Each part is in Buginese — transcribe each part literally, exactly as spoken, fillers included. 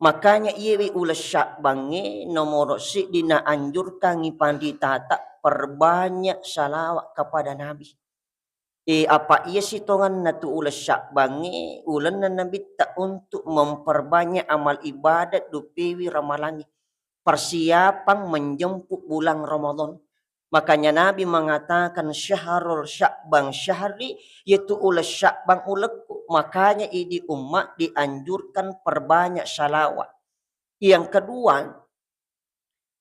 Makanya iyewe uleng Sya'bangnge nomoro siddi naanjurkangngi panritata perbanyak salawat kepada Nabi. E, apa iya sitongenna tu uleng Sya'bangnge, ulenna Nabitta untuk memperbanyak amal ibadat dupewi Ramalangnge, persiapan menjemput bulan Ramadan. Makanya Nabi mengatakan, "Syahrul Sya'ban syahri," yaitu uleng Sya'ban ulekku. Makanya idi umma dianjurkan perbanyak salawat. Yang kedua,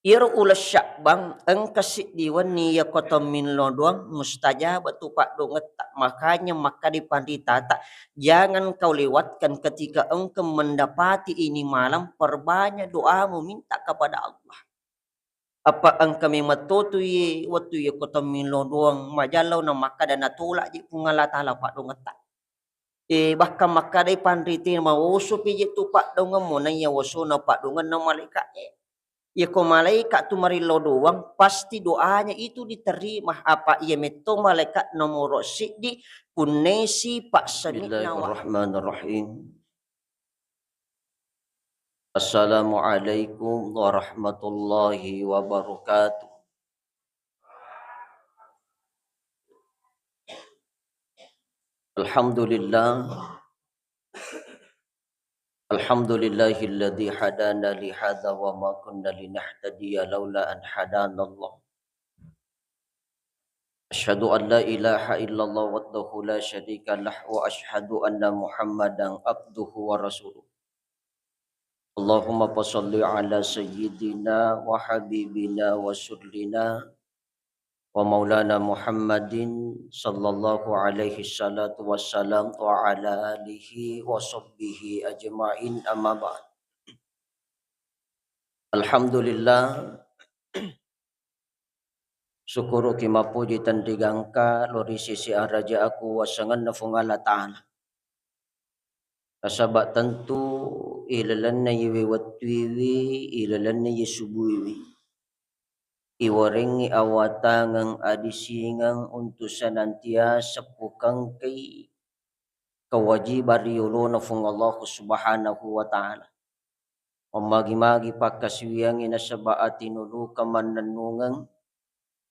iyaro uleng Sya'ban engka siddi wenni iya ko tomminlo doang mustajabatu paddongetta. Makanya makkadai panritata, "Jangan kau lewatkan ketika engkau mendapati ini malam, perbanyak doamu minta kepada Allah." Apa engka memang totu iye wettu iya ko tomminlo doang majallau na makkada natolak je Puang Allah Ta'ala paddongetta. E, bahkan makkadai panrite, "Mawosopi je tu paddongemmu, naiya wosona paddongenna malaika'e." Iya ko malaika tu marillo doang, pasti doanya itu diterima. Apa iya metto malaika nomoro siddi punnesi pak sami'na wa. Bismillahirrahmanirrahim. Assalamualaikum warahmatullahi wabarakatuh. Alhamdulillah. Alhamdulillahilladzi hadana li hadza wa ma kunna linahtadiya laula an hadanallah. Asyhadu an la ilaha illallah wahdahu la syarika lah wa asyhadu anna Muhammadan abduhu wa rasuluh. Allahumma fasalli ala sayyidina wa habibina wa surlina wa maulana Muhammadin sallallahu alaihi salatu wassalam wa ala alihi wa sahbihi ajma'in, amma ba'd. Alhamdulillah, syukuruki mappuji tenrigangka lo ri sisi araja akuwasengenna Fuang Allah Ta'ala. Nasaba tentu ilalenna iyewe wettuiwi, ilalenna iye subuiwi, iwarengngi awatangeng adisingeng untu senantiasa pukengkei kewajiban ri yolona Fuang Allah Subhanahu wa Ta'ala. Mammagi-magi pakkasiwiyangnge nasaba atinuluka mannennungeng,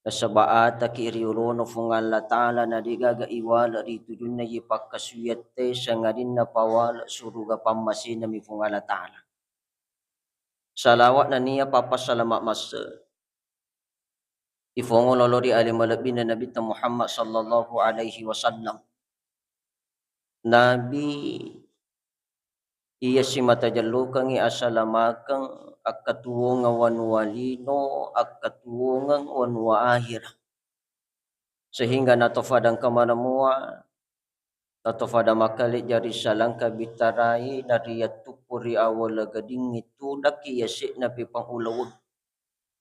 nasaba ataki ri yolona Fuang Allah Ta'ala na degaga iwale ri tujunna iye pakkasiwiyatte, sangadinna pawale suruga pammasenami Fuang Allah Ta'ala. Salawat nennia pappasalama masse ifongolo lao ri ale malebbina Nabitta Muhammad sallallahu alaihi wasallam. Nabi iya simata jellokengngi asalamakeng akkatuwongeng wanua lino, akkatuwongeng wanua ahera. Sehingga natofadangka maneng mua, natofada makkale jari salangka bitarai nariyattuppu ri awala gadingngi tudakki yase'na pepang ulaweng.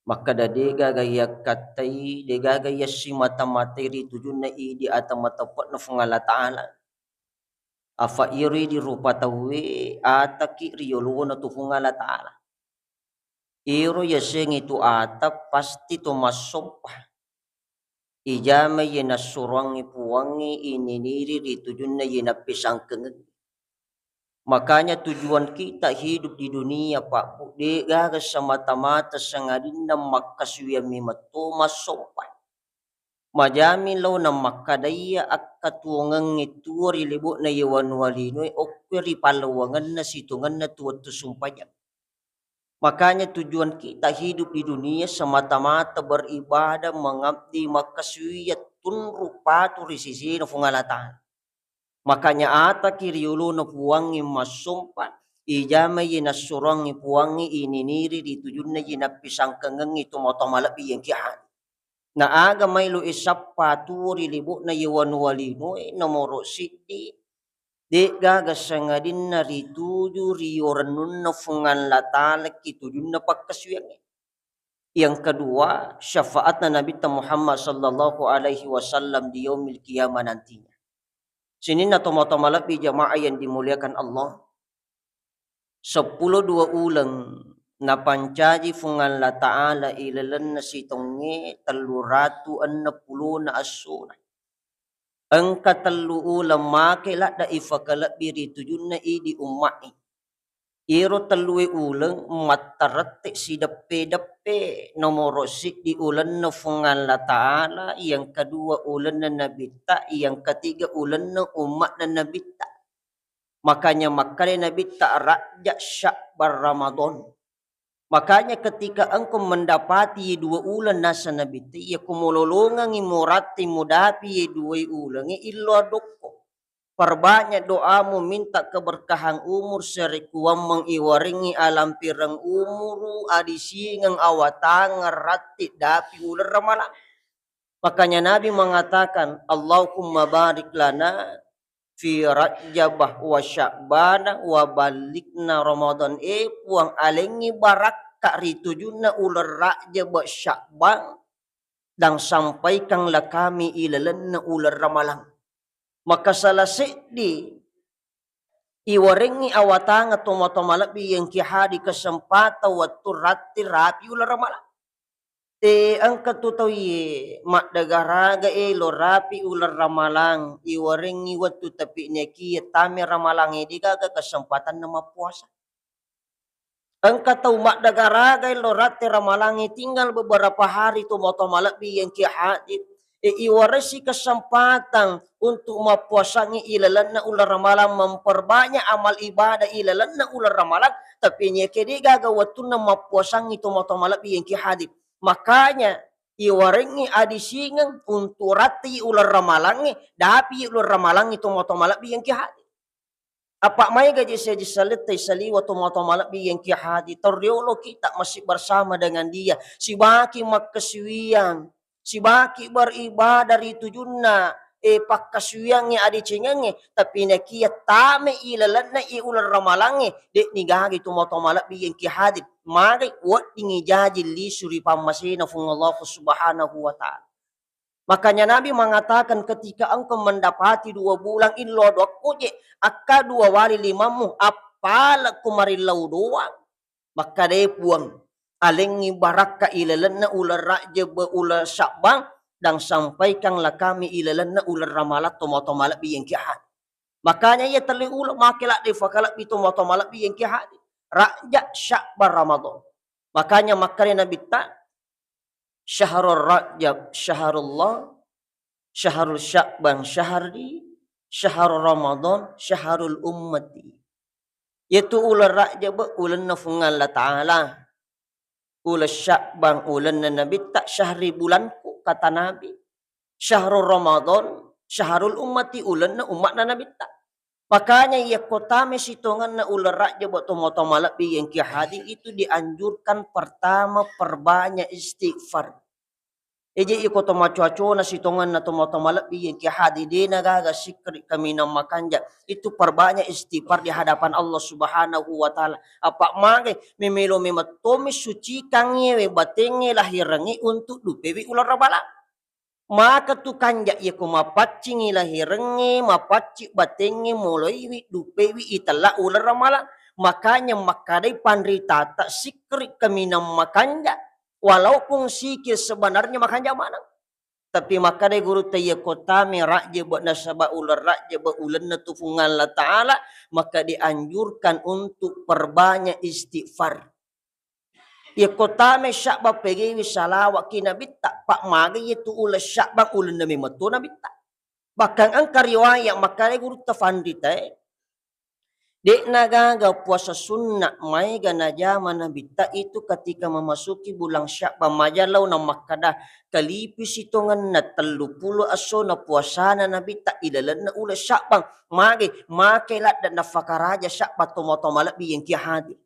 Makkada degaga yakkattai, degaga yassimata-matai ri tujunna idi ata mateppe'na Fuang Allah Ta'ala. Afa iyaro idi rupa tauwe ataki ri yolona tu Fuang Allah Ta'ala. Iro yasengnge tu ata pasti to massompa. Ijama iye nassuroangngi Puangnge ininiri ri tujunna iye nappisangkengeng. Makanya tujuan kita hidup di dunia, Pak, Bu, degaga semata-mata sangadinna makkasuwiang memetto massompa. Majami laona makkadaiya akkatuwongengnge tuo ri lebo'na iye wanua linoe okkoe ri pallewangenna sitongenna tu wettu sumpajang. Makanya tujuan kita hidup di dunia semata-mata beribadah, mengabdi, makkasuwiang, tunru patu ri sisina Fuang Allah Ta'ala. Makanya ataki ri yolona Puangnge massompa, ijama iye nassuroangngi Puangnge ininiri ri tujunna iye nappisangkengengngi tomatoa malebbi iye engki anu. Na aga maelo isappa tuo ri lebo'na iye wanua linoe, nomoro siddi, de'gaga sangadinna rituju ri yorennunna Fuang Allah Ta'ala ki tujunna pakkasuwiangnge. Yang kedua, syafaatna Nabitta Muhammad sallallahu alaihi wasallam di yaumil qiyamah nantinya. Sininna tomatoa malebbi jamaah yang dimuliakan Allah, seppulo dua uleng napancaji Fuang Allah Ta'ala ilalenna sitongnge tellu ratu enneng pulona essona. Engka tellu uleng make ladda ifakalebbi ri tujunna idi umma'i. Iyaro tellue uleng mattarette sideppe-deppe, nomoro siddi ulenna Fuang Allah Ta'ala, yang kedua ulenna Nabitta, yang ketiga ulenna umma'na Nabitta. Makanya makkeda Nabitta, Rajab, Sya'ban, Ramadan. Makanya ketika engkau mendapati dua uleng naseng Nabitta, iya ko mololongengi moratti mudapi ye dua ulengnge, illo adokko. Perbanyak doamu, minta keberkahan umur, serekuammeng iwarengngi alampireng umuru, adisingeng awatangeng ratti dapi uleng ramalang. Makanya Nabi mengatakan, Allahumma barik lana fi Rajab wa Sya'ban wa ballighna Ramadan. Eh Puang, alengngi barakka ri tujunna uleng Rajab, Sya'ban, dan sampaikanlah kami ilalenna uleng ramalang. Maka salah seddi iwarengngi awatangeng tomatoa malebbi engki hadir kesempatan wettu ratti rapi uleng ramalang. Eh, engka tu tau iye maddegaraga elo rapi uleng ramalang, iwarengngi wettu, tapi naekiya tame ramalang e degaga kesempatanna mappuasa. Engka tau maddegaraga elo ratti ramalang e, tinggal beberapa hari tomatoa malebbi engki hadir. Eh, iwaressi kesempatan untuk mappuasangngi ilalenna uleng ramalang, memperbanyak amal ibadah ilalenna uleng ramalang, tapi naekiya degaga wettunna mappuasangngi tomatoa malebbi engki hadir. Makanya iwarengngi adisingeng untuk ratti uleng ramalangnge, dapi uleng ramalangnge tomatoa malebbi engki hadir. Apa maega je sejissaletta saliwa tomatoa malebbi engki hadir, torioloki tak masih bersama dengan dia, sibaki makkasiwiang, sibaki beribadah ri tujunna, eh, pakkasiwiangnge adecengengnge, tapi naekiya tame ilalenna i uleng ramalangnge, de'ni gaga tomatoa malebbi engki hadir. Magai weddingngi jaji lisu ri pammasena Fuang Allah Subhanahu wa Ta'ala. Makanya Nabi mengatakan, ketika engkau mendapati dua bulan, illo dokko je, akka dua wali limammu, appalekko marillau doang. Makkeda Puang, alengngi barakka ilalenna uleng Rajab, uleng Sya'ban, dan sampaikanlah kami ilalenna uleng ramalang tomatoa malebbi engki hadir. Makanya iya tellu uleng make ladde fakalebbi tomatoa malebbi engki hadir. Rajab, Sya'ban, Ramadan. Makanya makkeda Nabitta, Syahrul Rajab syahrullah, syahrul Sya'ban syahri, syahrul Ramadan syahrul ummati. Yaitu uleng Rajab ulenna Fuang Allah Ta'ala, uleng Sya'ban ulenna Nabitta, syahri bulanku kata Nabi, syahrul Ramadan syahrul ummati ulenna umma'na Nabitta. Makanya yakko tame sitongenna uleng Rajab tomatoa malebbi engki hadir itu dianjurkan pertama perbanyak istighfar. Eje iko to macoa-coana sitongenna tomatoa malebbi engki hadir, de'na gaga sikkiri kaminang makanja, itu perbanyak istighfar di hadapan Allah Subhanahu wa Ta'ala. Apa magai memelo memettomi sucikan yewe batengnge lahirengnge untuk dupewi uleng ramalang. Maka tu kanja iyako mapaccingi lahirengnge, mapaccing batengnge, moloiwi, dupewi itella uleng ramalang. Makanya makkadai panritata sikkiri kaminang makanja. Walaupun sikir sebenarnya makanja maneng. Tapi makkadai gurutta, iyako tame Rajab nasaba uleng Rajab ulenna tu Fuang Allah Ta'ala, maka dianjurkan untuk perbanyak istighfar. Iyako tame Sya'ban pegaiwi salawat ki Nabitta, pa magai iyatu uleng Sya'ban ulenna memeng to Nabitta. Bahkan engka riwayat makkadai gurutta fanritae, de'na gaga puasa sunna maega najama Nabitta itu ketika memasuki bulan Sya'ban, maja lao na makkada, kalipi sitongenna telluppulo essona puasana Nabitta ilalenna uleng Sya'ban. Magai, make ladde nafakaraja Sya'ban tomatoa malebbi engki hadir.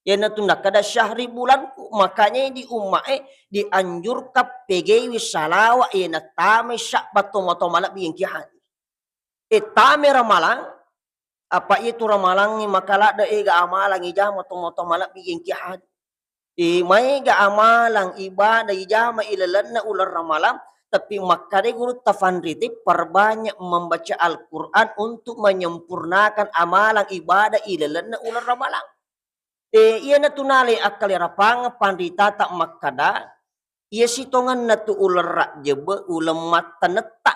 Iyanatu nakkada syahri bulanku, makanya di ummae dianjurkan pegaiwi salawat iyana tame Sya'ban tomatoa malebbi engki hadir. E tame ramalang, apa itu ramalangnge maka ladde ega amalang ijama tomatoa malebbi engki hadir. E maega amalang ibadah ijama ilalenna uleng ramalang, tapi makkadai gurutta fanrite perbanyak membaca Al-Quran untuk menyempurnakan amalang ibadah ilalenna uleng ramalang. Eh, iyanatu nalai akkalerapangeng panritata makkada, iya sitongenna tu uleng Rajjebe, uleng mattanetta,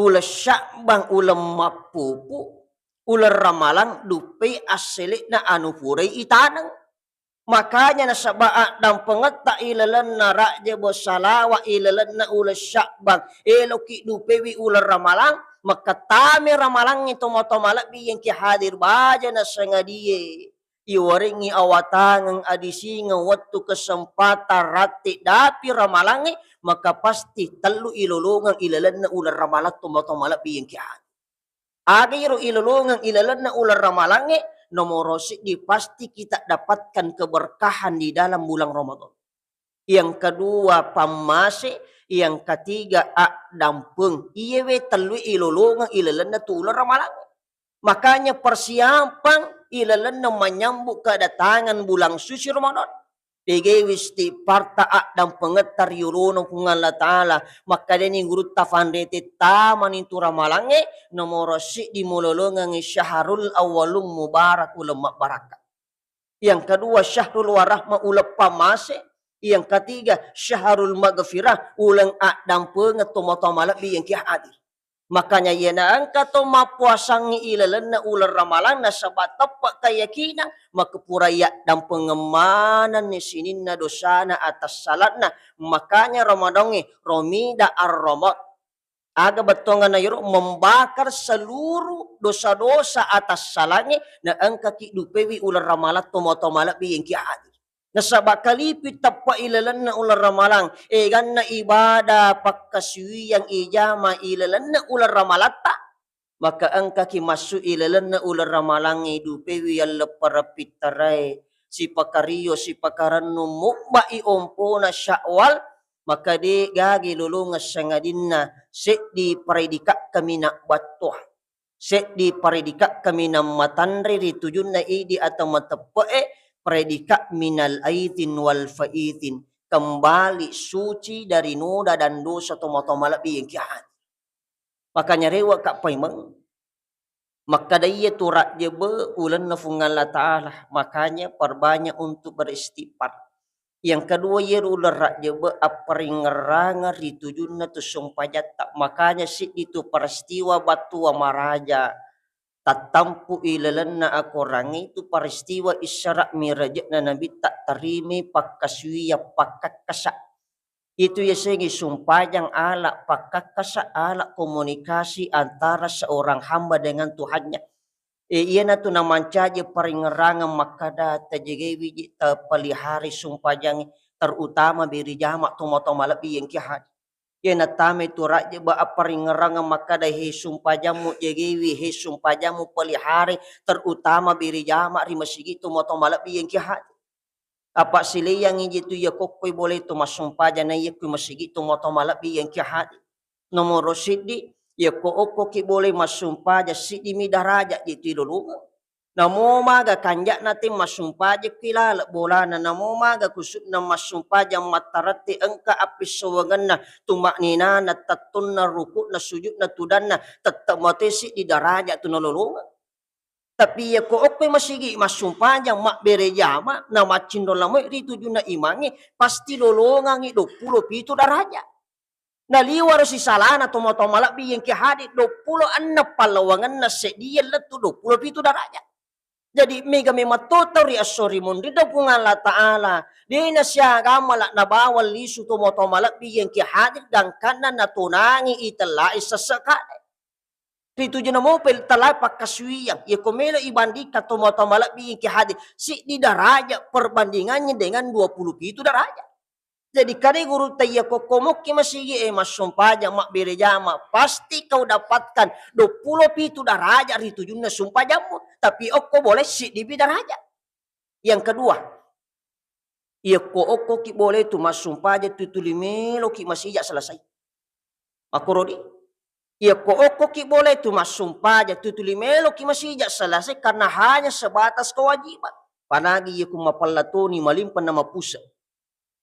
uleng Sya'ban, uleng mappupu, uleng Ramalang duppei assele'na anu purai itaneng. Makanya nasaba addampengetta ilalenna Rajjaba, salawa ilalenna uleng Sya'ban, eloki dupewi uleng Ramalang, makkattame Ramalangnge tomatoa malebbi engki hadir baja nasangadie. Iwarengngi awatangeng adisingeng wettu kesempatan ratti dapi Ramalangnge, maka pasti tellu ilolongeng ilalenna uleng Ramalang tomatoa malebbi engki hadir. Aga iro ilolongeng ilalenna uleng Ramalangnge, nomoro seddi pasti kita dapatkan keberkahan di dalam bulan Ramadan. Yang kedua pammase, yang ketiga addampeng. Iyewe tellue ilolongeng ilalenna tu uleng Ramalangnge. Makanya persiapan ilalenna menyambut kedatangan bulan suci Ramadan. Pegaiwi istighfarta addampengetta ri yolona Puang Allah Ta'ala. Makkedani gurutta fanrete tamani tu Ramalangnge, nomoro seddi mulolongengngi syahrul awwalung mubarak, uleng mabbarakka. Yang kedua syahrul warahmah, uleng pammase. Yang ketiga syahrul maghfirah, uleng addampengeng tomatoa malebbi engki hadir. Makanya iyana engka to mappuasangngi ilalenna uleng Ramalang nasaba teppe keyakinan, maka pura yaddampengeng manenni sininna dosana atassalanna. Makanya Ramadangnge romida ar-ramad. Aga bettuanna iyaro? Membakar seluruh dosa-dosa atassalangnge na engkaki dupewi uleng Ramalang tomatoa malebbi engki hadir. Nasaba kalipi teppe ilalenna uleng Ramalang, eganna ibadah pakkasuwiyang ijama ilalenna uleng Ramalatta, maka engkaki massu ilalenna uleng Ramalangnge dupewi yalleppereng pittarae, sipakario, sipakarennu, mubbai ompona Syawal, maka de gaga ilolongeng sangadinna seddi paredikakka mina battoa. Seddi paredikakka minang matanre ri tujunna idi atau mateppe'e, predikat minal aidin wal faidin, kembali suci dari noda dan dosa tomatoa malebbi engki hadir. Makanya rewe'ka paimeng makkada iyatu Rajjaba ulenna Fuang Allah Ta'ala, makanya perbanyak untuk beristighfar. Yang kedua, iyaro uleng Rajjaba apparingngerangeng ri tujunna tu sumpajatta. Makanya siddi tu peristiwa battua maraja tattampu ilalenna akorangnge itu peristiwa Isra Mi'rajna Nabitta, tarimai pakkasuwiyang pakkakkasa. Itu yasengnge sumpajang ala pakkakkasa, ala komunikasi antara seorang hamba dengan Tuhannya. E, iyanatu namancaji paringngerangeng makkada, tajagaiwiji, tapelihara sumpajangnge, terutama bere jama tomatoa malebbi engki hadir. Iya natamai tu Rajjaba apparingngerangeng makkada, he sumpajammu jagaiwi, he sumpajammu pelihara, terutama bere jama ri masigi tomatoa malebbi engki hadir. Apa sileiyangngi je tu iya kokkoi boleh tu massumpajang na iya kui masigi tomatoa malebbi engki hadir. Nomoro siddi, iya ko okkoki boleh massumpajang, siddimi daraja je tu ilolongeng. Namo maga kanja'na te massumpajang ki laleng bolana, namo maga kusukna massumpajang mattaratte engka appissauwangenna, tumakninana, tettonna, rukukna, sujudna, tudanna, tette mate siddi daraja tu nalolongeng. Tapi iya ko okkoi masigi massumpajang, mabbere jama, na maccinro lamoi ri tujunna imangnge, pasti lolongangngi duappulo pitu daraja. Naliwaro sisalana tomatoa malebbi engki hadir, duappulo enneng pallawangenna seddi lettu duappulo pitu daraja. Jadi mega memang to tau ri esso ri munrinna Puang Allah Ta'ala, de nasiaga mala nabawang lisu tomatoa malebbi engki hadir, gangkanna natonangi itellai sesse kade. Ri tujunna mopa itellai pakkasuwiyang. Iya ko melo ibandingkan tomatoa malebbi engki hadir, siddi daraja perbandingannya dengan duappulo pitu daraja. Jadi kade gurutta, iya ko okko mokki masigi e massumpajang, mabbere jama, pasti kau dapatkan duappulo pitu daraja ri tujunna sumpajammu. Tapi okko boleh siddipi daraja. Yang kedua, iya ko okkoki boleh tu massumpajang tu tuli meloki masija selesai. Makkorodi, iya ko okkoki boleh tu massumpajang tu tuli meloki masija selesai karena hanya sebatas kewajiban. Panagi iya ku mapella toni, malimpa na mapuseng.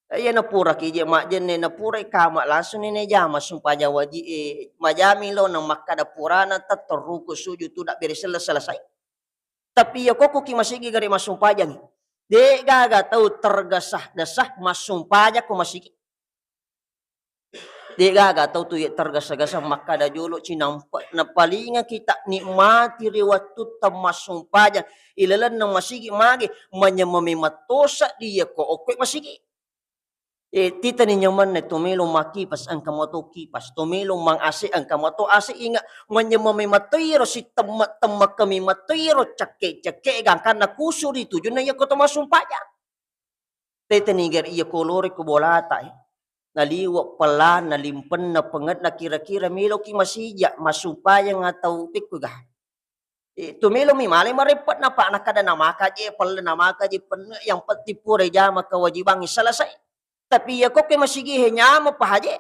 Iya napuraki je majjenne, napurai kama langsung nene jama sumpajang wajib e, majami lo na makkada purana tetto ruku sujud tu dabbere sella selesai. Tapi iya ko okkoki masigi gare massumpajangi. De gaga tau tergesa-gesa massumpajang ko masigi. De'gaga tau tu ye tergasa-gasa makkada jolo cinampe, napalingaki ta nikmati ri wattutta massumpajang ilalenna masigi mage, manyamame mattosa di yako okko masigi. Eh, titani nyamanna to melo makkipas engka mato kipas, to melo mang A C engka mato A C. Inga, manyamame matto iro sitemma-temma kami matto iro cekke-cekke gangkanna kusuri tujunna yako to massumpajang. Tete niger iya kolore ko bolata, eh. Naliwe pella, nalimpenna pengetna kira-kira meloki masija, massumpajang atau pekku ga. Eh, tu melomi male mareppet napa nakada namaka je pelle, namaka je penne, yang penting pura jama kewajiban selesai. Tapi iya kokke masigi he nyama pahaje.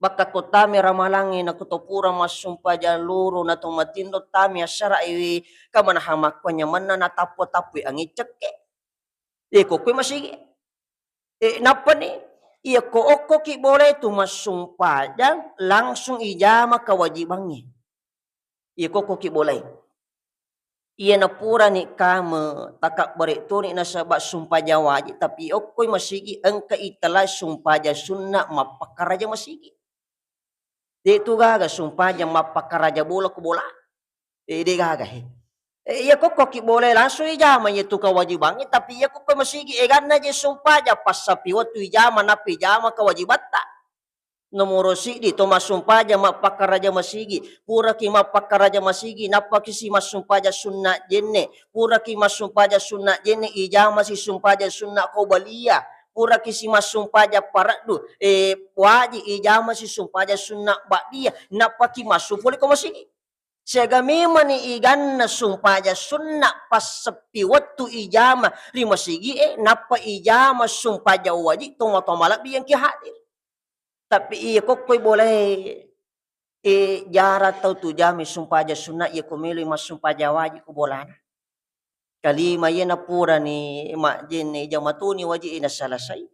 Bakka ko tami ramalangnge, na ko to pura massumpajang loro, na to matinro tami assara iwi, kamanaha makko nyamanna na tappo-tappoi angi cekke. Ye ko kue masigi. Eh, nappani, iya ko okkoki boleh tu massumpajang, langsung ijama kewajibangnge. Iya kokkoki bolai. Iya napurani kame takabbere toni nasaba sumpajang wajib, tapi okkoi masigi engka itelah sumpajang sunna mappakkaraja masigi. De tu gaga sumpajang mappakkaraja bola ku bola. Eh, de gaga he. Eh, iya kokkoki bolai langsung ijama iya tu kewajibangnge, tapi iya kokko masigi eganna je sumpajang passapi wettu ijama nappi ijama kewajibatta. Nomoro siddi to massumpajang mappakkaraja masigi. Puraki mappakkaraja masigi, nappaki si massumpajang sunna jenne. Puraki massumpajang sunna jenne, ijama si sumpajang sunna qobliyah. Puraki si massumpajang paraddu, eh, wajib, ijama si sumpajang sunna ba'diyah. Nappaki massu pole ko masigi. Siaga memani iganna sumpajang sunna passeppi wettu ijama ri masigi e, nappa ijama sumpajang wajib toma-toma lebbi yang ki hadir. Tapi iya kokkoi boleh, eh, jarang tau tu jami sumpajang sunna, iya ko meloi massumpajang wajib ko bolana. Kalima iya napurani majjenne jama toni wajib ina selesai.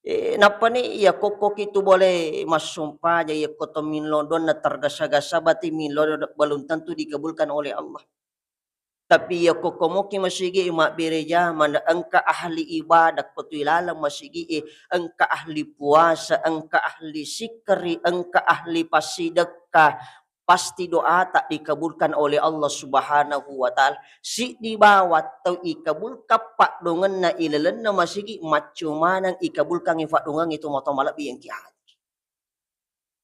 Eh, nappani iya kokkoki tu boleh massumpajang, iya ko to millau donna tergasa-gasa bati millau do-, belum tentu dikabulkan oleh Allah. Tapi iya kokko moki masigi mabbere jama, na engka ahli ibadah ko tu ilaleng masigi e, engka ahli puasa, engka ahli sikkari, engka ahli passidekka, pasti doata dikabulkan oleh Allah Subhanahu wa Ta'ala. Siddi bawang tau ikabulkan paddongenna ilalenna masigi, maccu maneng ikabulkangi paddongengnge tu mato malebbi yang ki hadir.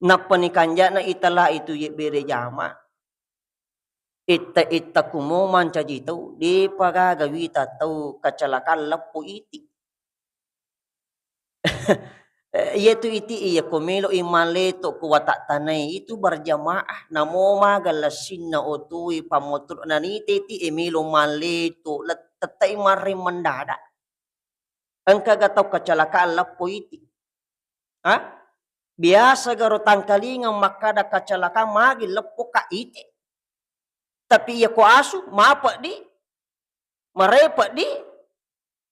Nappani kanjana itala itu ye bere jama. Itta-itta kumo mancaji tau, depa gaga wita tau kecelakaan leppo iti. Eh, iya tu iti iya ko melo i maleto ko watak tanai itu berjamaah. Namo maga lessinna otoi pamotor nanite iti e melo maleto let-, tettai marreng mendadak. Engka ga tau kecelakaan leppo iti. Ha? Biasa garo tangkalinga makkada kecelakaan magi leppo ka ite. Tapi iya ko asu, mapeddi, marepeddi,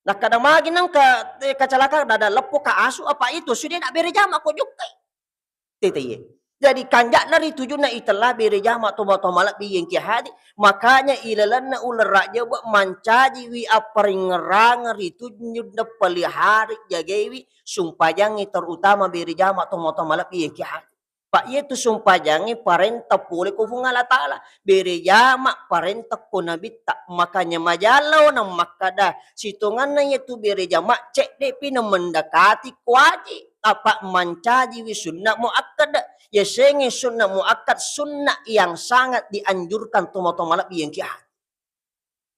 nakkada magi nengka, eh, kecelakaan dada leppo ka asu, apa itu sudah nak bere jama ko jokkai. Tete iye. Jadi kanja'na ri tujunna itella bere jama toma-toma lebbi yengki hadi. Makanya ilalenna uleng rajaba mancajiwi apparingngerangeng ri tujunna pelihari jagaiwi sumpajangnge terutama bere jama toma-toma lebbi yengki hadi. Pak, iyetu sumpajangnge parenta pole ko Puang Allah Ta'ala. Bere jama parenta ko Nabitta. Makanya majallao na makkada, sitonganna iyetu bere jama ceddepi na mendekati ko aji. Apa mancajiwi sunna muakkad. Yasengnge sunna muakkad, sunna yang sangat dianjurkan toma-toma lebbi yang kia.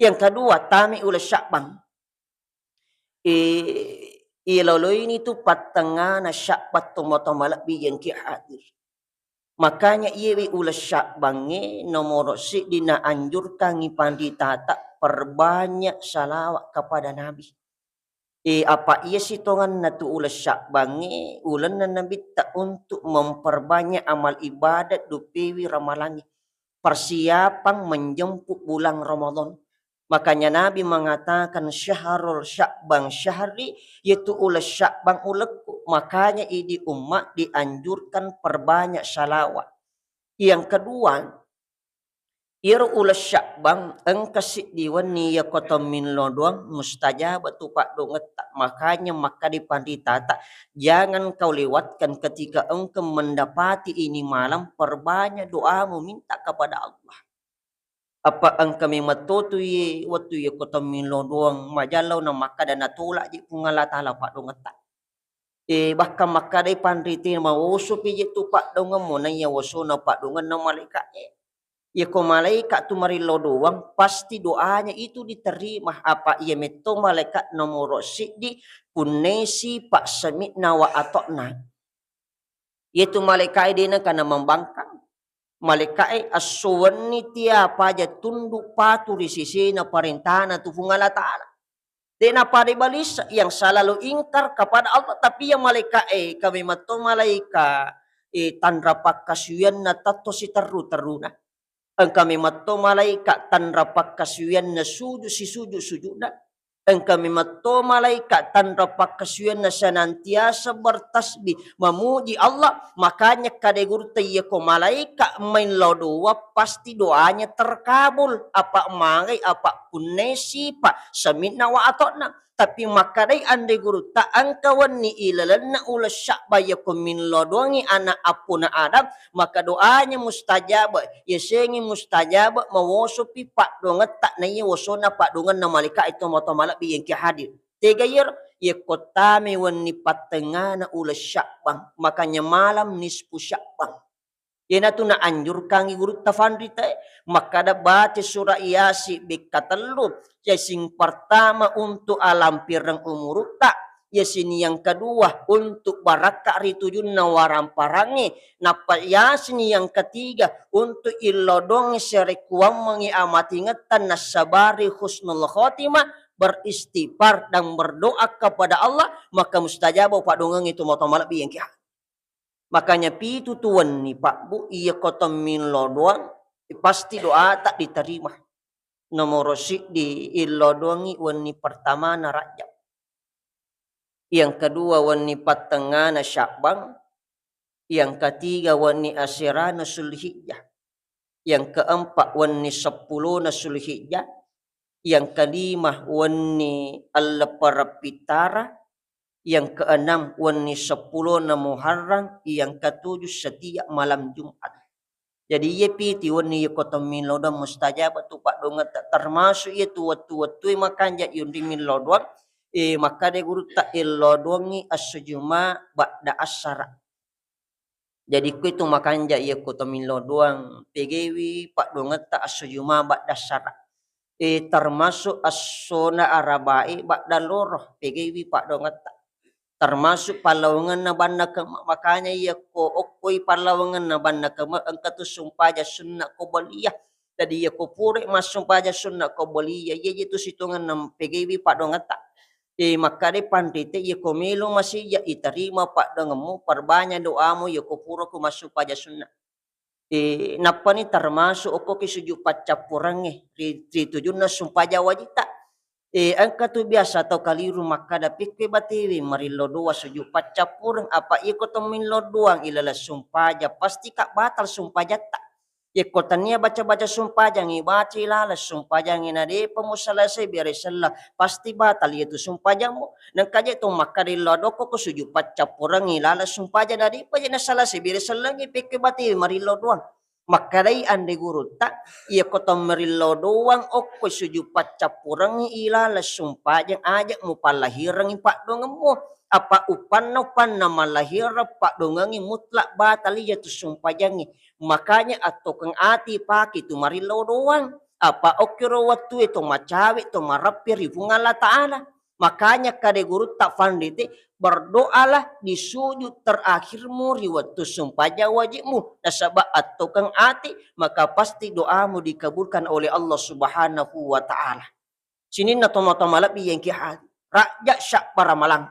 Yang kedua, tami uleng Sya'ban. Eh, iloloini tu pattengngana Sya'ban toma-toma lebbi yang ki hadir. Makanya iyewi uleng Sya'bangnge nomoro siddi naanjurkangi panditata perbanyak salawat kepada Nabi. Eh, apa iya sitonganna tu uleng Sya'bangnge, ulenna Nabitta untuk memperbanyak amal ibadat dupewi ramalangnge. Persiapan menjemput bulan Ramadan. Makanya Nabi mengatakan, "Syahrul Sya'ban syahri," yaitu uleng Sya'ban ulekku. Makanya idi umma dianjurkan perbanyak salawat. Yang kedua, Iyaro uleng Sya'ban engka siddi wenni iya ko tomminlo doang mustajaba tu paddongetta. Makanya makkadai panritata, jangan kau lewatkan ketika engkau mendapati ini malam, perbanyak doamu minta kepada Allah. Apa engka memang to tu iye wettu iya ko tomminlo doang majallau na makkada natolak je Puang Allah Ta'ala paddongetta. Eh, bahkan makkadai panrite mawosopi je tu paddongemmu naiya wosona paddongenna malaika'e. Iya ko malaika tu marillo doang, pasti doanya itu diterima. Apa iya metto malaika nomoro siddi, punnesi pa sami'na wa ato'na. Iyatu malaikae de nengka namambangkang. Malaikae esso wenni tiapa aja tunduk patuh ri sesena parentana tu Puang Allah Ta'ala. De napada balisa yang selalu ingkar kepada Allah, tapi iya malaikae, kami matto malaika, eh, tanra pakkasuwianna tatto siterru-terruna. Engka mematto malaika tanra pakkasuwianna sujud sisujud-sujudna. Engka mematto malaika tanra pakkasuwianna senantiasa bertasbih, memuji Allah. Makanya kade gurutta, iya ko malaika main lao doa, pasti doanya terkabul. Apa magai, apa punnesi, pa sami'na wa ato'na. Tapi makkadai anre gurutta, engka wenni ilalenna uleng Sya'ban iya ko millau doangngi ana appona Adam, maka doanya mustajaba, yasengngi mustajaba, mawosopi paddongetta naiya wosona paddongenna malaika itu matoa malebbi yang ki hadir. Tega iyaro, iya ko tame wenni pattengngana uleng Sya'ban, makanya malam nisfu Sya'ban. Iyanatu naanjurkangngi gurutta fanritae, makkada baca sura Yasin bekka tellu, yasing pertama untuk alampireng umurutta, yasin yang kedua untuk barakka ri tujunna waramparangnge, nappa yasin yang ketiga untuk illodongngi serekuammengngi amatingetta nassabari husnul khotimah, beristighfar dan berdoa kepada Allah, maka mustajaba paddongengngi tu matoa malebbi yang kia. Makanya pitu tu wenni, Pak, Bu, iya ko tomminlo doang, pasti doata diterima. Nomoro siddi, illo doangngi wenni pertamana Rajab. Yang kedua, wenni pattengngana Sya'ban. Yang ketiga, wenni aserana Zulhijjah. Yang keempat, wenni seppulona Zulhijjah. Yang kelima, wenni elleppereng pittara. Yang keenam, wenni seppulona Muharram. Yang ketujuh, setiap malam Jumat. Jadi, iya piti wenni iya ko tomminlo doang mustajabatu paddongetta, termasuk iya tu wettu-wettue makanja yunri millo doang, eh, makkada gurutta, illo doangngi esso Juma badda assara. Jadi, ko itu makanja iya ko tomminlo doang, pegaiwi paddongetta esso Juma badda assara. Eh, termasuk essona Arabae badda loro, pegaiwi paddongetta. Termasuk pallawangenna banna kemme, makanya iya ko okkoi pallawangenna banna kemme, engka tu sumpajang sunna qobliyah. Jadi iya ko pura massumpajang sunna qobliyah, iya je tu sitongenna pegaiwi paddongetta. Eh, makkadai panrite, iya ko melo masija, iterima paddongemmu, perbanyak doamu, iya ko pura ko massumpajang sunna. Eh, nappani termasuk okkoki sujud paccappurengnge ri, ri tujunna sumpajang wajitta. Eh, engka tu biasa tau kaliru makkada, pekkoi batewe marillo doang sujud paccappureng, apa iko tomminlo doang ilaleng sumpajang, pasti ka batal sumpajatta. Yekko tania baca-baca sumpajang, ibaca ilaleng sumpajangnge nadepa musalase bere selleng, pasti batal iyatu sumpajammu. Nengka je to makkada illo dokko ko sujud paccappurengngi laleng sumpajang, nadepa je nasalase bere sellengngi pekke bate marillo doang. Makkadai anre gurutta, iyako to marillo doang okko sujud paccappurengngi ilaleng sumpajang, aja mupallahirengngi paddongemmu. Apa upanna-upanna mallahireng paddongengngi mutlak batal iyatu sumpajangnge. Makanya attokeng ati pake tu marillo doang. Apa okkiro wettue to macawe to mareppi ri Puang Allah Ta'ala. Makanya kade gurutta fanrite, berdoalah di sujud terakhirmu ri wettu sumpajang wajibmu, nasaba attokeng ati, maka pasti doamu dikabulkan oleh Allah Subhanahu wa Ta'ala. Sininna tomatoa malebbi yengki haji, Rajab, Sya'ban, Ramalang.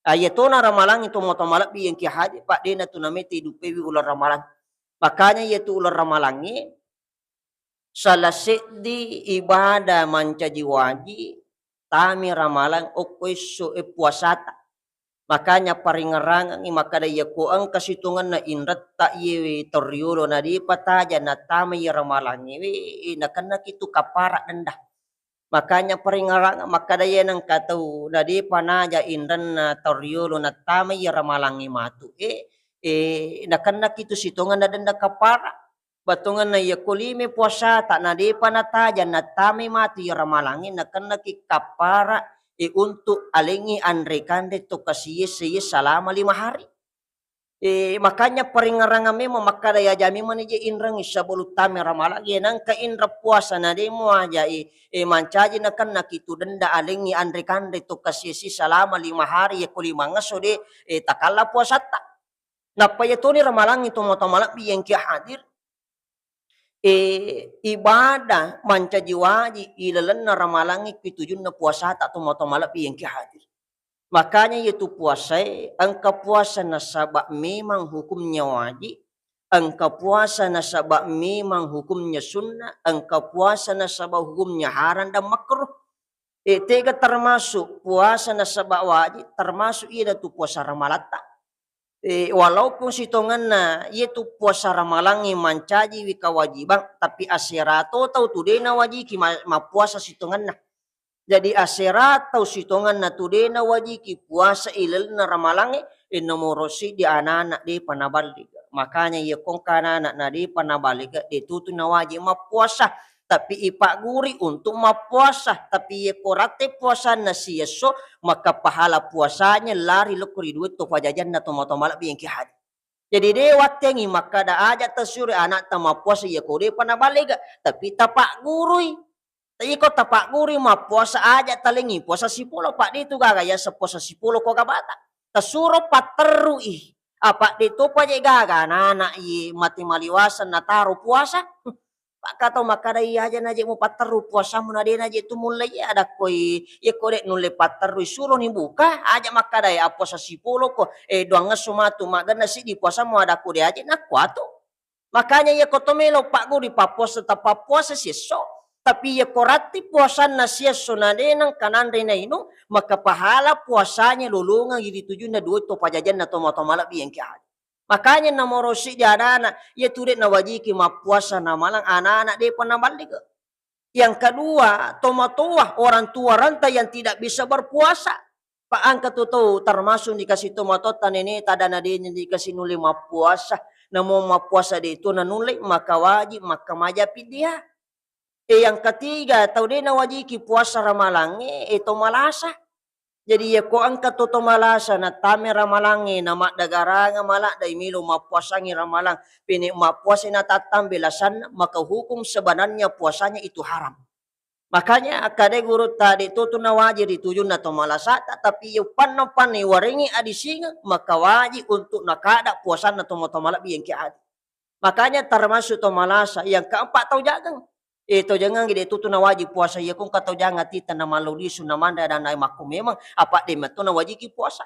Ayatona Ramalang itu tomatoa malebbi yengki haji, Pak, dena tu namete idupewi uleng Ramalang. Makanya iyatu uleng Ramalangnge, salah seddi ibadah mancaji waji tami Ramalang okko esso e puasata. Makanya paringerangengngi makkada, iyako engka sitongenna inretta iyewe toriyolo na depa taja nattamai ramalangngewe, eh, nakennaki tu kappara denda. Makanya paringerang makkada, iya nengka tau na depa naja inrenna toriyolo nattamai iya ramalangnge matu e, eh, nakennaki tu sitongenna denda kappara. Battongenna iyako lime puasata na depa nataja nattamai matu iya ramalangnge, nakennaki kappara, eh, untuk alengngi anre-kanre to kasi esse-, iya salama lima hari. Eh, makanya paringerangeng memang makkada, yaja memang ni je inrengngi sebelum tame ramalang, iya nengka inreng puasa na de muaja, eh, eh, mancaji nakennaki tu denda alengngi anre-kanre to kasi esse-, salama lima hari, yako limangngesso de, eh, takalla puasatta. Nappa iya toni ramalangngi tomatoa malebbi engka hadir, eh, ibadah mancaji waji ilalenna ramalangnge ki tujunna puasata tomatoa malebbi engka hadir. Makanya iyatu puasae, engka puasa nasaba memang hukumnya wajib, engka puasa nasaba memang hukumnya sunnah, engka puasa nasaba hukumnya haram dan makruh. Eh, tega termasuk puasa nasaba wajib, termasuk iyatu puasa ramalatta. Eh, walaupun sitongenna iyatu puasa ramalangnge mancajiwi kawajibang, tapi asera to tau tu de nawajiki ma-, mappuasa sitongenna. Jadi asera tau sitongenna tu de nawajiki puasa ilalenna ramalangnge, eh, nomoro siddi anana depa naballiga. Makanya iya kongka anana na depa naballiga, de tutu nawajib mappuasa, tapi ipagguri untuk mappuasa. Tapi iya ko ratte puasanna siesso, maka pahala puasanya lari lokko ri dua to pajajanna tomatoa malebbi engka hadir. Jadi de wattengngi makkada aja tasuro anakta mappuasa iya ko depa naballiga, tapi tapaggurui. Iko tapaggurui mappuasa aja talengngi puasa sipolo, Pak, de tu gaga yaseng puasa sipolo ko gabata. Tasuro patterrui. Apa de topa je gaga anana iye mate maliwaseng nataro puasa. Pakka tau makkada, iya aja naje mupatterru puasamu na de naje tu mulle, iya adakkoi, iya ko de nulle patterrui suroni buka, aja makkada, eh, appuasa sipolo ko, eh, duangngesso matu maggenna siddi puasamu, adakko de aje nakkuatu. Makanya iya ko to melo pagguri pappuasa tapappuasa siesso, tapi iya ko ratti puasanna siesso na de nengka nanre nainung, maka pahala puasanya lolongeng ri tujunna dua to pajajanna tomatoa malebbi engka hadir. Makanya nomoro siddi anana, iya tu de nawajiki mappuasa namalang anana depa naballiga. Yang kedua, tomatoa, orang tua renta yang tidak bisa berpuasa. Pa engka tu tau termasuk dikasi tomatoatta neneta dana de dikasi nulle mappuasa. Namo mappuasa de tu nanulle, maka wajib, maka maja pidia. Eh, yang ketiga, tau de nawajiki puasa ramalangnge, eh, to malasa. Jadi, iya ko engka to, to malasa, nattame ramalangnge, namaddagaranga maladda, imelo mappuasangngi ramalang, pene mappuasai natattambe lasanna, maka hukum sebenarnya puasanya itu haram. Makanya, akkadai gurutta, de to tu nawaji ri tujunna to malasata, tapi iya panna-panna iwarengngi adisingeng, maka wajib untuk nakada puasanna tomatoa malebbi engka hadir. Makanya termasuk to malasa. Yang keempat, tau jangeng. Eh, tau jangeng de tutu nawajib puasa. Iya ko engka tau jangeng atita namallo lisu namanre adanna makko memang, apa de metto nawajiki puasa.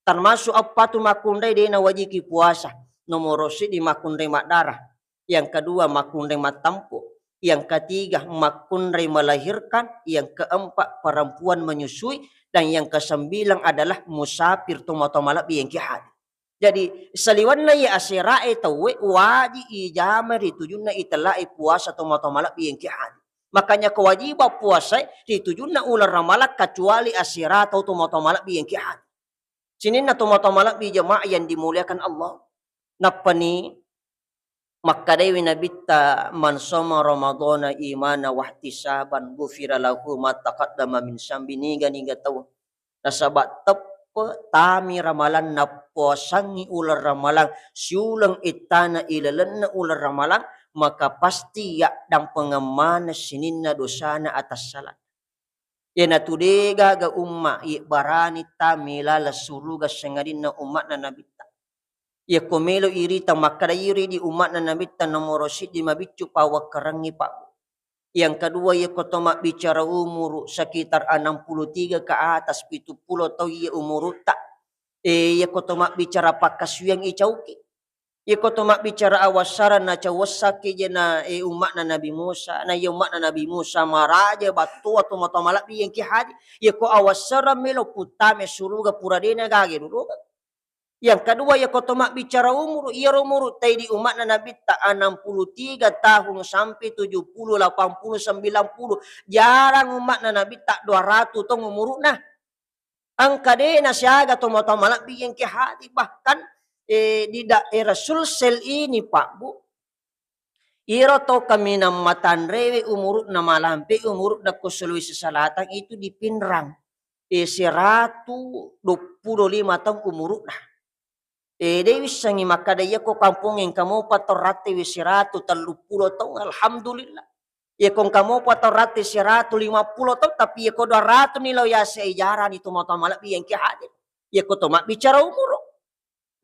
Termasuk eppa tu makkunrai de nawajiki puasa. Nomoro siddi makkunrai maddara. Yang kedua makkunrai mattampu. Yang ketiga makkunrai melahirkan. Yang keempat perempuan menyusui. Dan yang kesembilan adalah musafir tomatoa malebbi engka hadir. Jadi, saliwenna iye aserae tauwe, waji ijama ri tujunna itellae puasa tomatoa malebbi engka hadir. Makanya kewajiban puasae ri tujunna uleng ramalang, kecuali asera tau tomatoa malebbi engka hadir. Sininna tomatoa malebbi jemaah yang dimuliakan Allah. Nappani Makkedaiwi Nabitta, "Man shoma Ramadhana imana wahtisaban, ghufira lahu ma taqaddama min zambi." Niga-niga tau nasaba teppe tami ramalang, nappuasangngi uleng ramalang, siuleng ettana ilalenna uleng ramalang, maka pasti yaddampengeng maneng sininna dosana atassalang. Iyanatu degaga umma ibarani tami laleng suruga sangadinna umma'na Nabitta. Iyako melo irita makkeda, iri di umma'na Nabitta nomoro siddi mabiccu pawakkarengngi, Pak. Yang kedua, iyako to mabbicara umuru sekitar enam puluh tiga ke atas, pitu pulo tau iya umurutta. Eh, iyako to mabbicara pakkasuwiang icauki. Iyako to mabbicara awassarang nacawessakki je na, eh, umma'na Nabi Musa. Na iya umma'na Nabi Musa maraja battoa tomatoa malebbi engki hadir. Iyako awassarang melo puttama suruga pura dena gage dudukeng. Yang kedua, iyako to mabbicara umuru, iyaro umuru taidi umma'na Nabitta enam puluh tiga tahun sampai tujuh puluh, delapan puluh, sembilan puluh. Jarang umma'na Nabitta dua ratus taung umuru'na. Engka de nasiaga tomatoa malebbi engki hadir, bahkan, eh, di daerah Sulsel ini, Pak Bu, iro tau kaminang matanrewe umuru'na malampe, umuru'na ko Sulawesi Selatan itu di Pinrang, eh, seratu dua puluh lima taung umuru'na. Eh, de wissengi makkada iyako kampong engka mopa tau rattewe seratu telluppulo taung, alhamdulillah. Iyako engka mopa tau ratte seratu lima puluh taung, tapi iyako dua ratus ni lao yase ijarani tomatoa malebbi engki hadir. Iyako to mabbicara umuru.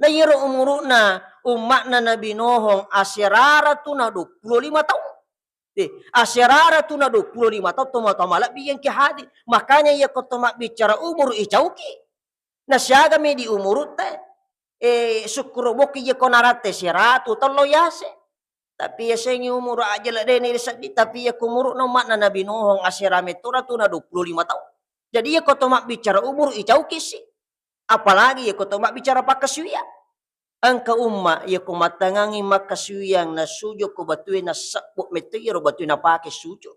Na iyaro umuru'na umma'na Nabi Nuhung aserara tu na dua puluh lima taung. Eh, aserara tu na dua puluh lima taung tomatoa malebbi engki hadir. Makanya iyako to mabbicara umuru icauki. Nasiagami di umuru'ta, eh, sukkuru bokki iyako naratte seratu taung lao yase. Tapi yasengi umuru aja ledde ni seddi, tapi iyako umuru'na umma'na Nabi Nuhung asera metto ratu na dua puluh lima taung. Jadi iyako to mabbicara umuru icauki si. Apalagi iyako to mabbicara pakkasuwiang. Engka umma iyako mattangangi makkasuwiang nasuju ko batue nassebbo metto iyaro batue napake suju.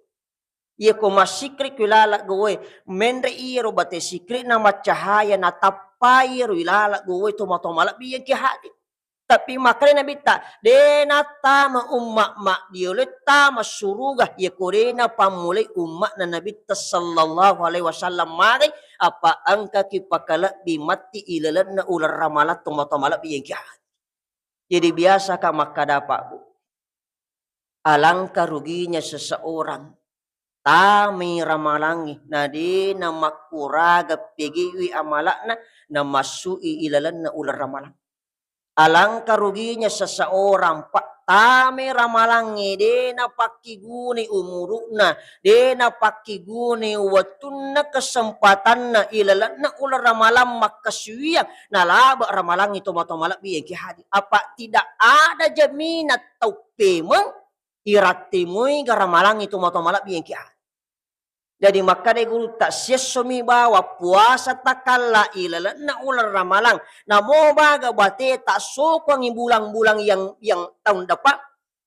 Iyako massikrik ko ilala gowe, menre iyaro bate sikrik na maccahaya natappai iyaro ilala gowe tomatoa malebbi engki hadir. Tapi makkeda Nabitta, de nattama umma maddiolo tama suruga iyako de napammulai umma'na Nabitta sallallahu alaihi wasallam magai, apa engkaki pakalebbi matti ilalenna uleng ramalang tomatoa malebbi engki hadir. Jadi biasa ka makkada, Pak Bu, alangkah ruginya seseorang tamai ramalangnge, na de namakkuraga pegewi amala'na, namassu'i ilalenna uleng ramalang. Alangkah ruginya seseorang, Pak, tamai ramalangnge, de napakkigunai umuru'na, de napakkigunai wettunna, kesempatanna ilalenna uleng ramalang makkasuwiang, nalaba ramalangnge tomatoa malebbi engki hadir. Apa tidak ada jaminan tau pemeng iratte moi ga ramalangnge tomatoa malebbi engki hadir. Jadi makkeda gurutta, siessomi bawang puasa takalla ilalenna uleng ramalang, namo maga bate tassokongi bulang-bulang yang, yang tahun depan,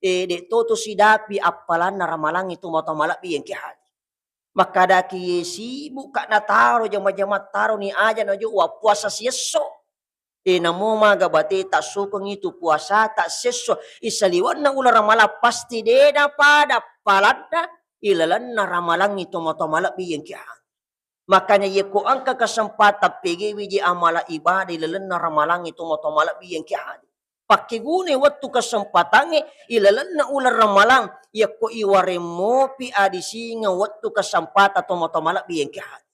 eh, de to tu sidapi appalanna ramalangnge tomatoa malebbi engki hadir. Makkadaki, ye sibuk ka nataro jama-jama taro ni aja najo wa puasa siesso. Eh, namo maga bate tassokongi tu puasata siesso, isaliwenna uleng ramalang pasti de napada palanna ilalenna ramalangnge tomatoa malebbi engki hadir. Makanya yeko engka kesempatan pegewi je amala ibadah ilalenna ramalangnge tomatoa malebbi engki hadir. Pakkegune wettu kesempatangnge ilalenna uleng ramalang, yakko iwaremmopi adisingeng wettu kesempatan tomatoa malebbi engki hadir.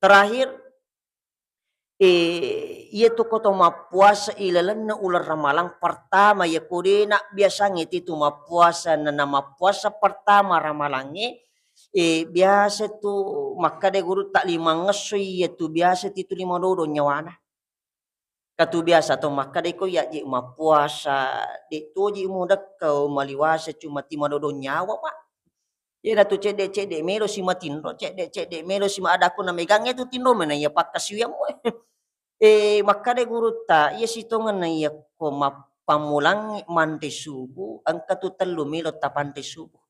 Terakhir, eh, iyatu ko to mappuasa ilalenna uleng ramalang pertama, yakko de nabbiasangnge titu mappuasa, na, na mappuasa pertama ramalangnge, eh, biasa tu makkeda gurutta limang esso iyatu biasa titu lima dodong nyawana. Katu biasa to makkeda ko yaji mappuasa, de toji mudekkau maliwasa cuma ti madodong nyawa, Pak. Iyanatu cedde-cedde melo si matinro, cedde-cedde melo si ma-, adakku na megangnge tu tinro mena iya pakkasiwiammu. Eh, makkeda gurutta, iya sitongenna iyakko mappammulangngi manre subuh, engka tu tellu melo tapanre subuh.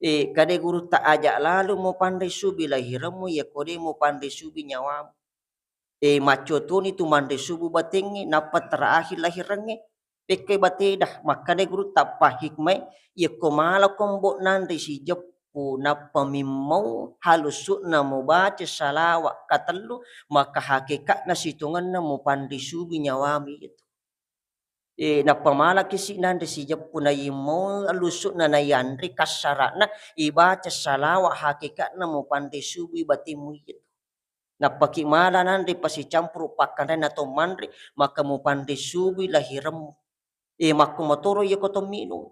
Eh, kade gurutta, aja lalu mupanre subuh lahiremmu, iyakko de mupanre subuh nyawamu. Eh, maccotoni tu manre subuh batengnge, nappa terakhir lahirengnge. Pekkai bateda, makkeda gurutta pahikmai, yakko malako mbo nanre sijeppu, nappa mimmau halusukna mubaca salawa katellu, maka hakekatna sitongenna mupanre subuh nyawami itu. Eh, nappa malaki si nanre sijeppu, naimmau halusukna, naianre kassarana, ibaca salawa hakekatna mupanre subuh batemmu itu. Nappaki mala nanre pasicampuru pakkanrena to manre, maka mupanre subui lahiremmu. Eh, makko motoro iyako to minung.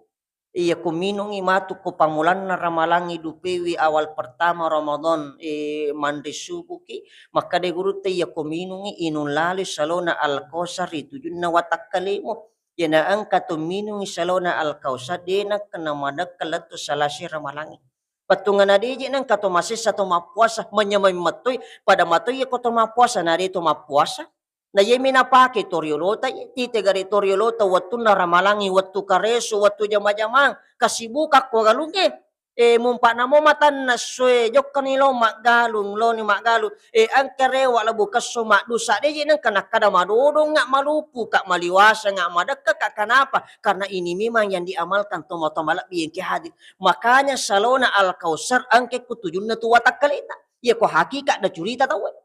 Iyako minungi matu ko pamulanna ramalangngi dupewi awal pertama Ramadan, eh, manre subuki, makkeda gurutta iyako minungi inung laloi salona Al-Kausar ri tujunna watakkalemu. Iyana engka to minungngi salona Al-Kausar, de' nakkenna madekka lettu salase Ramalangnge. Pettunganna de' je' nengka to masessa to mappuasa, manyameng mettoi, pada matoi ko to mappuasa, na de' to mappuasa. Na iyemi napake to riolota, iye tite gare to riolota wettunna Ramalangnge, wettu kareso, wettu jama-jamang, kasibukang ko galungnge. E, mumpa'na mo matanna essoe, jokkani lao maggalung, laoni maggalung. E, engka rewa' labu kesso maddusa, de' je' nengka nakkada madodongnga', maluppuka', maliwasanga', madekkaka'. Kenapa? Karena ini memang yang diamalkan tomatoa malebbi engka hadir. Makanya salona Al-Kausar engka ko tujunna tu watakkaleta. Iya ko hakika' nacurita tauwe.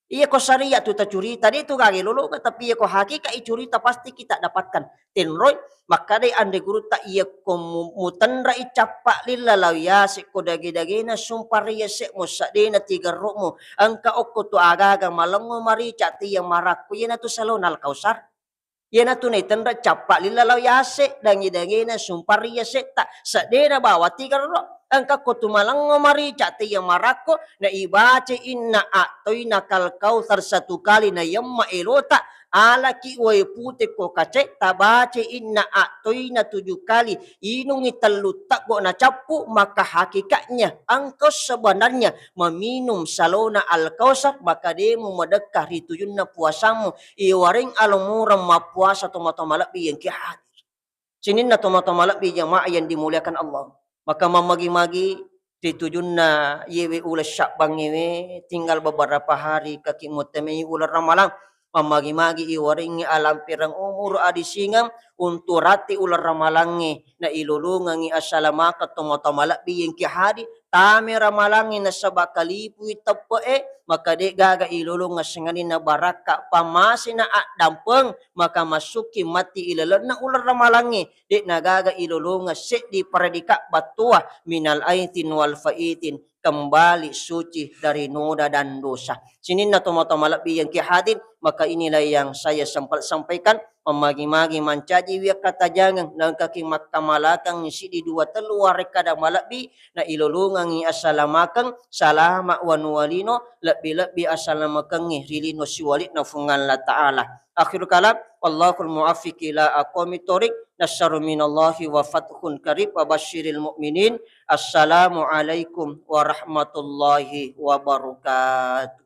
Iya ko syariat tu tacurita, de' tu gaga ilolongeng, tapi iya ko hakika' icurita pasti kita dapatkan. Tenroi, makkadai anre gurutta, iya ko mu-, mutenrai cappa' lilla lao yase' ko dage-dagena sumpang ri yase'mu, seddena tigerro'mu, engka okko tu agaga malengngo marica' tiyang marakko, iyanatu salona Al-Kausar. Iyanatu naitenre cappa' lilla lao yase', dangi-dangina sumpang ri yase'ta, seddena bawang tigerro'. Engka ko tu malengngo marica' tiyang marakko, na ibaca inna a'toina kal kautsar satu kali na yemma elota, alaki wae pute ko kace', tabaca inna a'toina tuju kali, inungngi tellu teggo' na cappu', maka hakikatnya engka sebenarnya meminum salona Al-Kausar, maka de' mumadekka ri tujunna puasammu. Iwareng alomureng mappuasa tomatoa malebbi engka hadir. Sininna tomatoa malebbi jamaah yang dimuliakan Allah. Maka mammagi-magi ri tujunna iyewe uleng Sya'bangngewe, tinggal beberapa hari kaki mutemai uleng Ramalang. Mammagi-magi iwarengngi alampereng umur adisingeng untu' rate uleng Ramalangnge, na ilolongengngi assalamakeng tomatoa malebbi engka hadir. Tame Ramalangnge nasaba' kalipui teppe'e, maka de' gaga ilolongeng sengenna barakka', pammasena addampeng, maka massukki matti ilalenna uleng Ramalangnge, de' nagaga ilolongeng seddi paradika' battoa, minal aidin wal faidin, kembali suci dari noda dan dosa. Sininna tomatoa malebbi engka hadir, maka inilah yang saya sempat sampaikan. Mammagi-magi mancajiwi akkatajangeng, naengkaki makkamalakengngi siddi dua tellu warekkada malebbi, na ilolongengngi assalamakeng, salama' wanuwa lino, lebbi-lebbi assalamakengnge ri lino siwali'na Fuang Allah Ta'ala. Akhirul kalam, wallahul muwaffiq ila aqwamit thoriq, nasrun minallahi wa fathun qarib, wa basyiril mu'minin. Assalamualaikum warahmatullahi wabarakatuh.